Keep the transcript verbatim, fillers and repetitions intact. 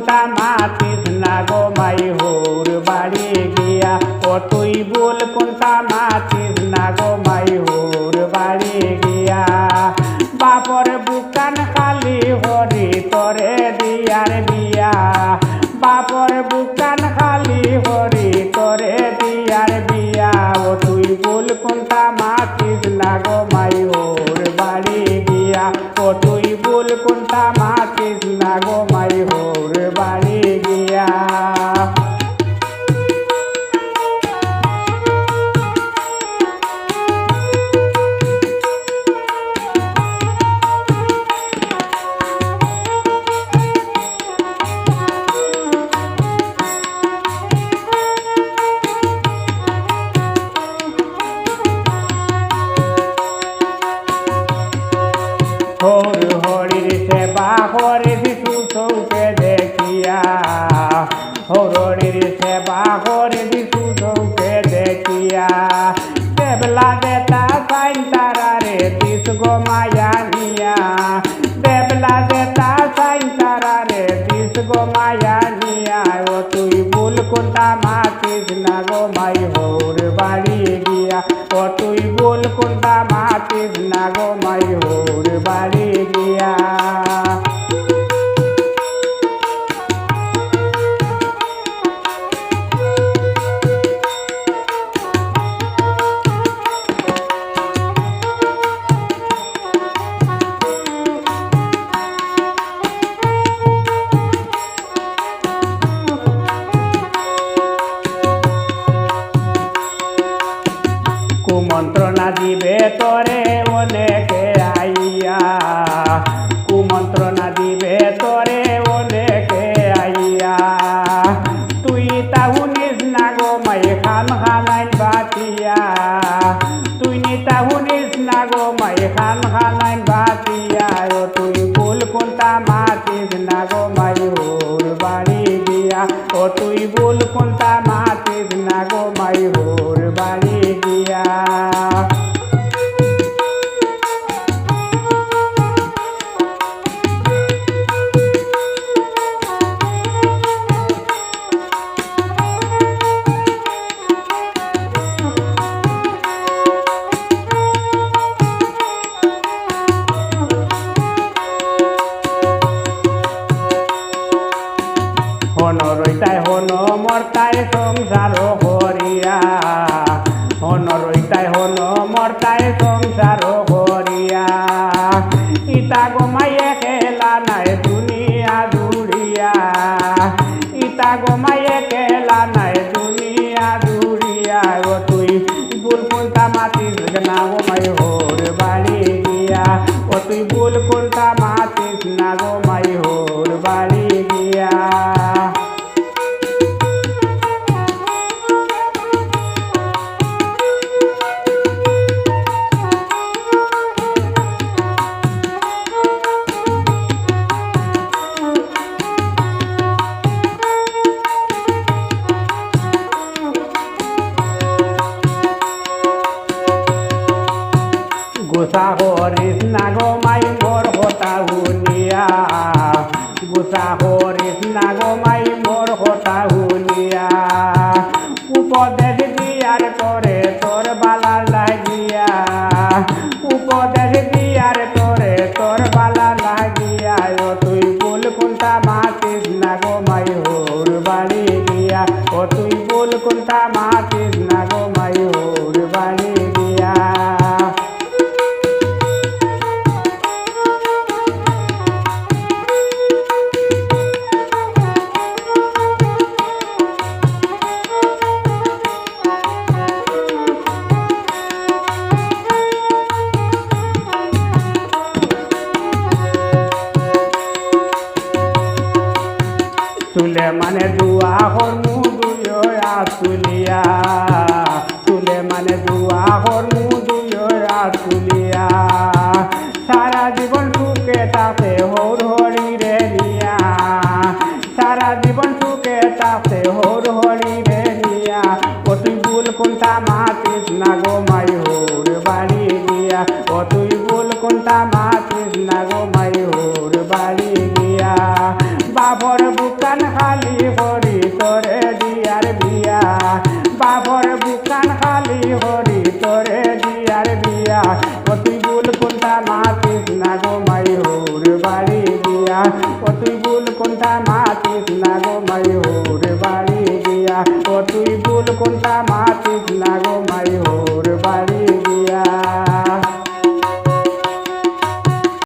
মাতিস না গো মাই হউর বাড়ি গিয়া, ও তুই ভুল কুন্তা মাতিস না গো মাই হউর বাড়ি গিয়া। বাপর বুকখান খালি করি তোরে দিয়ার বিয়া, বাপর বুকখান খালি করি তোরে দিয়ার বিয়া। ও তুই ভুল কুন্তা মাতিস না গো মাই হউর বাড়ি গিয়া, ও তুই ভুল কুন্তা মাতিস না গো মাই হউর বাড়ি গিয়া। হউর হরির সেবা করিস দু চউখে দেখিয়া, হউর হরির সেবা করিস দু চউখে দেখিয়া। দেবলা দেতা সাইন তারারে দিস গো মায়া নিয়া, দেবলা দেতা সাইন তারারে দিস গো মায়া নিয়া। ও তুই ভুল কুন্তা মাতিস না গো মাই হউর বাড়ি গিয়া, ও তুই ভুল কুন্তা মাতিস না গো মাই হউর বাড়ি গিয়া। কুমন্ত্রণা দিবে তোরে অনেকে আইয়া, কুমন্ত্রণা দিবে তোরে অনেকে আইয়া। তুই তা হুনিস না গো মাই খান খানাইন বাতিয়া, তুই নি তা হুনিস না গো মাই খান খানাইন বাতিয়া। ও তুই ভুল কুন্তা মাতিস না গো মাই হউর বাড়ি গিয়া, ও তুই ভুল কুন্তা মাতিস না গো মাই হউর বাড়ি গিয়া। হনো রইতায় হনো মরতায় সংসার করিয়া, হনো রইতায় হনো মরতায় সংসার করিয়া। ইতা গো মাই একলা নায় দুনিয়া জুড়িয়া, ইতা গো মাই একলা নায় দুনিয়া জুড়িয়া। ও তুই ভুল কুন্তা মাতিস না গো মাই হউর বাড়ি গিয়া, ও তুই ভুল কুন্তা মাতিস না গো মাই হউর বাড়ি গিয়া। গুসা করিস না গো মাই মোর কথা হুনিয়া, গুসা করিস না গো মাই মোর কথা হুনিয়া। উপদেশ দিয়ার তোরে তোর বালা লাগিয়া, উপদেশ দিয়ার তোরে তোর বালা লাগিয়া। ও তুই ভুল কুন্তা মাতিস না গো মাই হউর বাড়ি গিয়া, ও তুই ভুল কুন্তা মাতিস না গো মাই হউর বাড়ি গিয়া। সুলেমানে দোয়া করমু দুইও আত তুলিয়া, সুলেমানে দোয়া করমু দুইও আত তুলিয়া। সারা জীবন সুখে থাকতে হউর হরিরে নিয়া, সারা জীবন সুখে থাকতে হউর হরিরে নিয়া। ও তুই ভুল কুন্তা মাতিস না গো মাই হউর বাড়ি গিয়া, ও তুই ভুল কুন্তা মাতিস না গো মাই হউর বাড়ি গিয়া। বাপর বুকখান খালি করি তোরে দিয়ার বিয়া, বাপর বুকখান খালি করি তোরে দিয়ার বিয়া। ও তুই ভুল কুনটা মাতিস না গো মাই হউর বাড়ি গিয়া, ও তুই ভুল কুনটা মাতিস না গো মাই হউর বাড়ি গিয়া, ও তুই ভুল কুনটা মাতিস না গো মাই